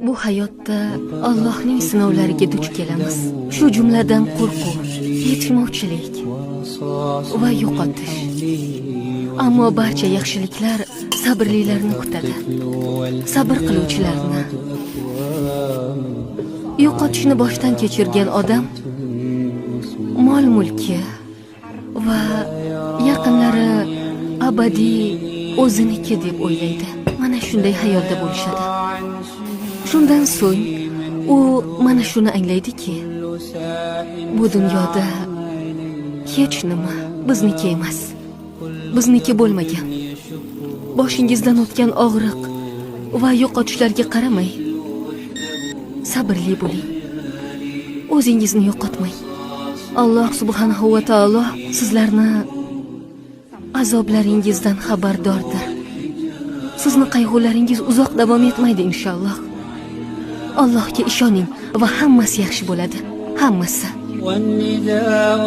Bu hayotda Allohning sinovlariga duch kelamiz. Shu jumladan qo'rquv, yetishmovchilik va yo'qotish. Ammo barcha yaxshiliklar sabrlilarni kutadi. Sabr qiluvchilarni. Yo'qotishni boshdan kechirgan odam mol-mulki va yaqinlari abadiy o'ziniki deb o'ylaydi. Mana shunday hayolda bo'lishadi. Shundan so'ng u mana shuni anglaydiki, bu dunyoda hech nima bizniki emas. Bizniki bo'lmagan. Boshingizdan o'tgan og'riq va yo'qotishlarga qaramay, sabrli bo'ling. O'zingizni yo'qotmang. Alloh subhanahu va taolo sizlarni azoblaringizdan xabardordir. Sizni qayg'ularingiz uzoq davom etmaydi inshaalloh. Allohga ishoning va hammasi yaxshi bo'ladi. Hammasi. والنداء.